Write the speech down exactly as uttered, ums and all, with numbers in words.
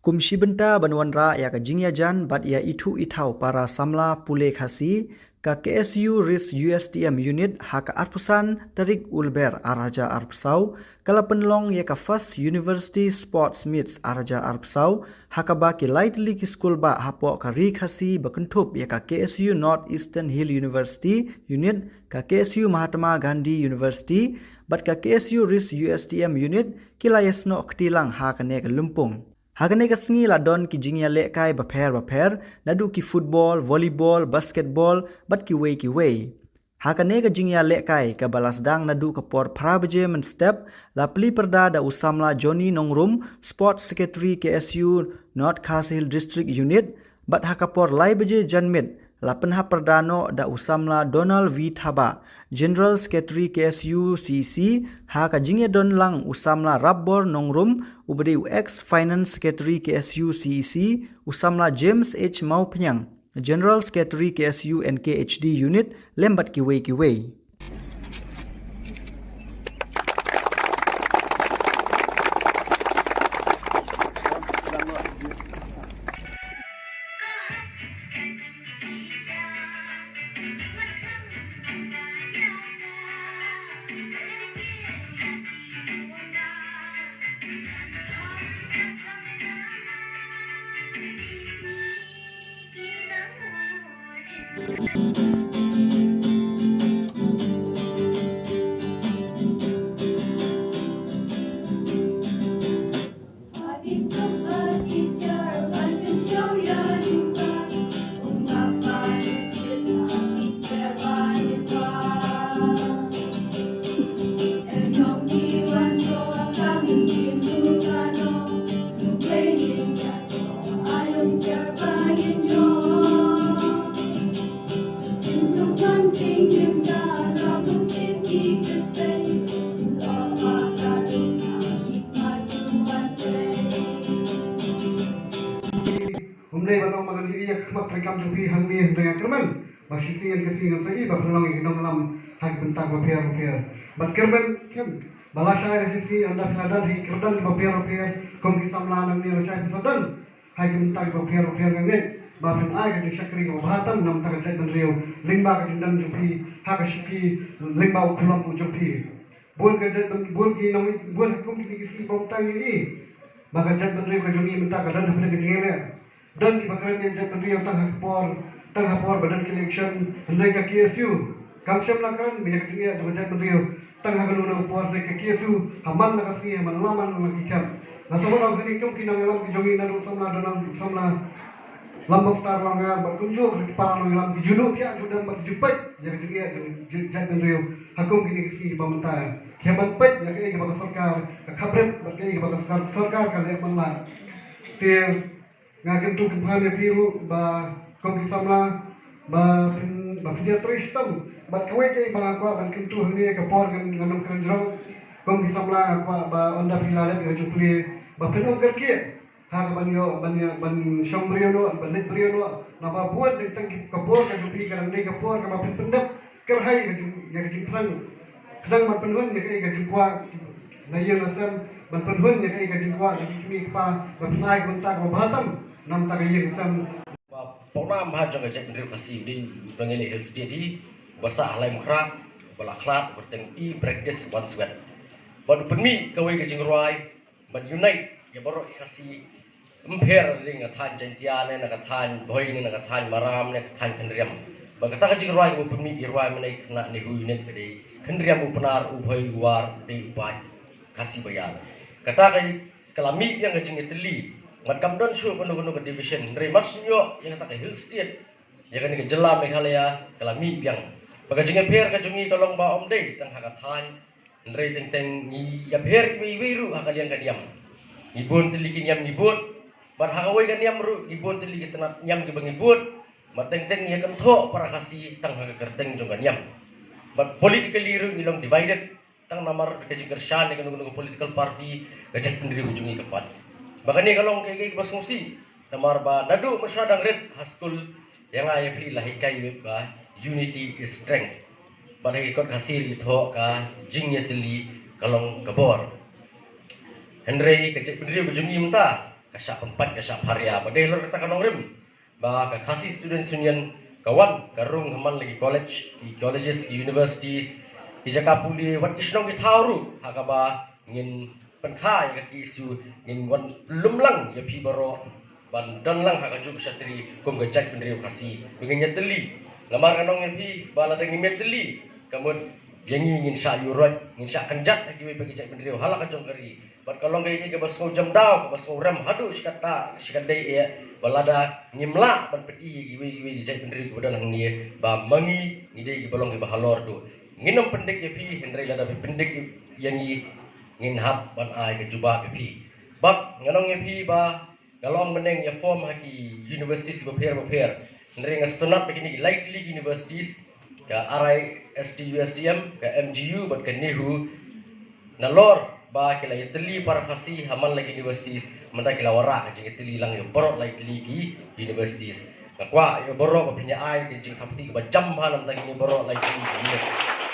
Kum shi bynta ban wanrah ïa ka jingïajan bad ïa ithuh ithaw para samla pule Khasi, ka K S U Ris U S T M Unit ha ka arphew san tarik u Lber ar hajar arphew saw, ka la pynlong ïa ka First University Sports Meets ar hajar arphew saw, ha kaba ki lai tylli ki skul bah hapoh ka Ri Khasi ba kynthup ïa ka K S U North Eastern Hill University Unit, ka K S U Mahatma Gandhi University, bad ka K S U Ris U S T M Unit, ki la ïasnoh kti lang ha kane ka lympung. Ha kane ka sngi la don ki jingïalehkai bapher bapher, naduh ki football, volleyball, basketball, bad kiwei kiwei. Ha kane ka jingïalehkai kaba la sdang naduh ka por phra baje mynstep, la plie pyrda da u samla Johnny Nongrum, Sports Secretary K S U North Khasi Hills District Unit, bad ha ka por lai baje janmiet, la pynhap pyrda noh da u samla Donald V Thabah, General Secretary K S U C E C, ha ka jingïadon lang u samla Rapbor Nongrum, uba dei u ex Finance Secretary K S U C E C, u samla James H Mawphniang, General Secretary K S U N K H D Unit, lem bad kiwei kiwei. Ym dei ban ong ba ngan ïohi ïa ka khmat treikam jong phi hangne hynrei nga kyrmen ba shisien ka sngi ngan sa ïohi ba phin long ïa ki nongïalam ha ki bynta bapher bapher. Bad kyrmen khem ba lashai la shisien ynda phi la don ha ki kyrdan bapher bapher kum ki samla nangne lashai phi sa don ha ki bynta bapher bapher. Nga ngeit ba phin ai ka jingshakri kaba bha tam na bynta ka jaitbynriew lyngba ka jingdon jong phi ha ka shuki lyngba u khulom u jong phi. Bun ka jaitbyn, bun ki nong, bun kum kine ki sngi bym tang ïohi ba ka jaitbynriew ka jong ngi mynta ka don hapdeng ka jingïaleh. Don kiba kren ïa jaitbynriew tang ha ka por, tang ha por ba don ki election, hynrei ka K S U kam shym la kren ba ïa ka jingeh jong ka jaitbynriew tang ha kano kano ka por, hynrei ka K S U ha man la ka sngi, ha man la man la ki khep. Nga sngewbha ong kane kum ki nongïalam ki jong ngi naduh samla Donald, samla Lambok Star Wangngar bad kumjuh ki para nongïalam ki ju duh thiah ju dem bad ki ju peit ïa ka jingeh jong jaitbynriew ha kum kine ki sngi ba mynta. Ki hap ban peit ïa kaei kaba ka sorkar ka khapret bad kaei kaba ka sorkar, sorkar ka leh ban lait. Te nga kyntu kynpham ïa phi ruh ba kum ki samla ba phin, ba phin ïatrei shitom. Bad kawei kaei ba nga kwah ban kyntu hangne ka por ngan, ngan ym kren jrong. Kum ki samla nga kwah ba ynda phi la leit ïa ka jingpule ba phin ym kyrkieh ha ka ban ïoh, ban ïa, ban shong briew noh, ban leit briew noh. Naba bun teng teng ka por ka jong phi ka dang dei ka por kaba phin pyndep kyrhai ka jing, ïa ka jingpynang, pynang ban pynhun ïa kaei ka jingkwah na ïing na sem, ban pynhun ïa kaei ka jingkwah jong ki kmie ki kpa, ban pynai ka bynta kaba bha tam na bynta ka ïing sem. Ba pawnam ha jong ka jaitbynriew Khasi u dei uba ngi leh Hill State hi, uba sah ha Laitumkhrah, uba la khlad, uba kyrteng i Brigadier Wanswet. Bad u pynmih kawei ka jingrwai ban unite ïa baroh ki Khasi. Ym pher ïa ka thaiñ Jaintia ne na ka thaiñ Bhoi ne na ka thaiñ Maram ne ka thaiñ Khynriam. Ba kata ka jingrwai kaba pynmih ki rwai mynne khynnah ne hu unit ka dei Khynriam u Pnar, u Bhoi u War, u dei u paid Khasi ba ïar. Kata ka, ka la mih biang ka jingïatylli. Bad kam don shuh kano kano ka division. Hynrei mar shu ïoh ïa kata ka Hill State, ïa kane ka jylla Meghalaya ka la mih biang. Ba ka jingïapher ka jong ngi ka long ba ym dei tang ha ka thaiñ, hynrei teng teng ngi ïapher iwei iwei ruh ha ka liang ka niam. Ngi bun tylli ki niam ngi bud, bad ha kawei ka niam ruh ngi bun tylli ki tnat niam kiba ngi bud. Bad teng teng ngi ïa kynthoh para Khasi tang ha ka kyrteng jong ka niam. Bad politically ruh ngi long divided tang namar ka jingkyrshan ïa kano kano ka political party, ka jaitbynriew ka jong ngi ka paid. Ba kane ka long kaei kaei kaba sngewsih. Namar ba naduh mynshwa dang rit ha skul, ïa nga ïa phi la hikai wit ba unity is strength. Bad ha ki kot Khasi ki thoh ka jingïatylli ka long ka bor. Hynrei ka jaitbynriew ka jong ngi mynta ka shah pynpait, ka shah pharia. Bad dei halor kata ka nongrim ba ka Khasi Students' Union ka wan, ka rung ha man la ki college, ki colleges, ki universities, ki jaka pule, wat ki shnong ki thaw ruh, ha kaba ngin pynkha ïa ka ki issue, ngin wan lum lang ïa phi baroh ban don lang ha kajuh ka shatri kum ka jaitbynriew Khasi. Ba ngin ïatylli. Namar nga ong ïa phi ba lada ngim ïatylli, ka mut ïa ngi ngin shah ïuhroit, ngin shah kynjat ha kiwei pat ki jaitbynriew ha la ka jong ka ri. Bad ka long kaei kaba sngewjam daw, kaba sngewrem haduh shi katta, shi katdei eh, ba lada ngim lah ban pyni ïa kiwei kiwei ki jaitbynriew kiba don hangne ba ma ngi ngi dei kiba long kiba halor duh. Ngin ym pyndik ïa phi, hynrei lada phi pyndik ïa ngi, ngin hap ban ai ka jubab ïa phi. Bad nga ong ïa phi ba nga long mynne ïa form ha ki universities bapher bapher. Hynrei nga sngewtynnat ba kine ki lai tylli ki universities, ka R I S T U S T M, ka M G U bad ka NEHU, nalor ba ki la ïatylli para Khasi ha man la ki universities, mynta ki la wanrah ka jingïatylli lang ïa baroh lai tylli ki universities. Nga kwah ïa baroh ba phin ïa ai ka jingthap kti kaba jam bha na bynta kine baroh lai tylli ki universities.